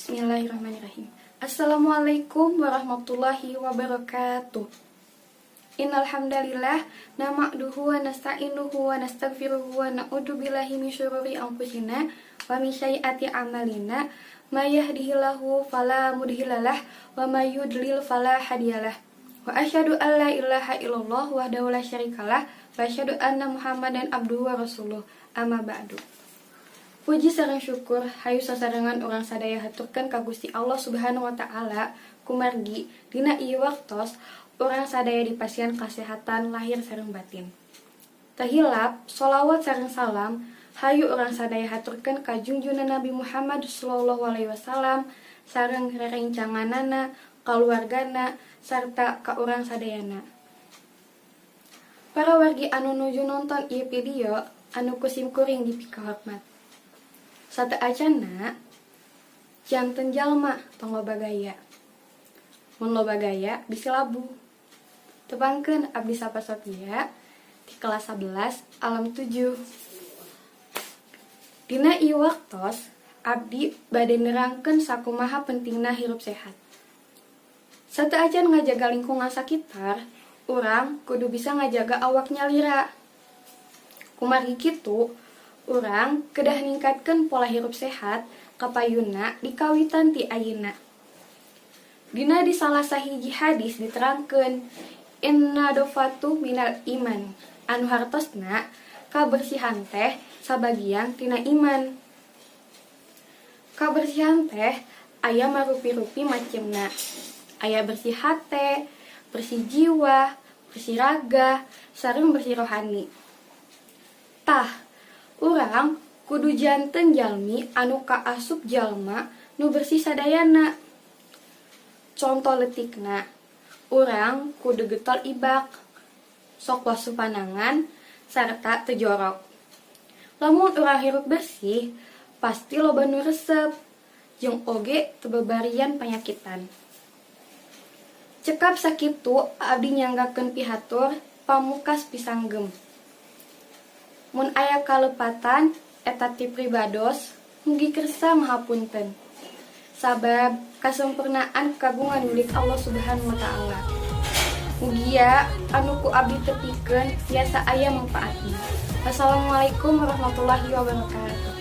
Bismillahirrahmanirrahim. Assalamualaikum warahmatullahi wabarakatuh. Innalhamdalillah nahmaduhu wa nasta'inuhu wa nastaghfiruhu wa na'udzu billahi min syururi anfusina wa min sayyiati a'malina, may yahdihillahu fala mudhillalah wa may yudlil fala hadiyalah. Wa asyhadu an la ilaha illallah wahdahu la syarikalah wa asyhadu anna Muhammadan abduhu wa rasuluh. Amma ba'du. Puji sareng syukur hayu sasarengan urang sadaya haturkeun ka Gusti Allah Subhanahu wa Ta'ala, kumargi dina ieu waktos urang sadaya dipasihan kasehatan lahir sareng batin. Teu hilap sholawat sareng salam hayu urang sadaya haturkeun ka junjungan Nabi Muhammad sallallahu alaihi wasallam sareng rerencanganana, kaluargana, sarta ka urang sadayana. Para wargi anu nuju nonton ieu video anu ku sim kuring dipikahormat. Sateuacanna, janten jalma tong loba gaya. Mun loba gaya bisi labuh. Tepangkeun, abdi Sapa Sophia di kelas 11 Alam 7. Dina ieu waktos abdi bade nerangkeun sakumaha pentingna hirup sehat. Sateuacan ngajaga lingkungan sakitar, urang kudu bisa ngajaga awak nyalira. Kumargi kitu, urang kedah ningkatkeun pola hirup sehat kapayunna dikawitan ti ayeuna. Dina di salah sahiji hadis diterangkeun innadhofatu minal iman, anu hartosna kabersihan teh sabagian tina iman. Kabersihan teh aya marupi-rupi macemna. Aya bersih hate, bersih jiwa, bersih raga, sareng bersih rohani. Tah, urang kudu janten jalmi anu kaasup jalma nu bersih sadayana. Conto leutikna, urang kudu getol ibak, sok wasuh panangan, sarta teu jorok. Lamun urang hirup bersih, pasti loba nu resep, jeung oge teu babarian panyakitan. Cekap sakitu abdi nyanggakeun pihatur, pamukas pisanggem. Mun aya kalepatan eta ti pribados, mugi kersa mahapunten. Sabab kasempurnaan kagungan milik Allah Subhanahu wa Ta'ala. Mugia anu ku abdi tepikeun tiasa aya mangfaatna. Wassalamualaikum warahmatullahi wabarakatuh.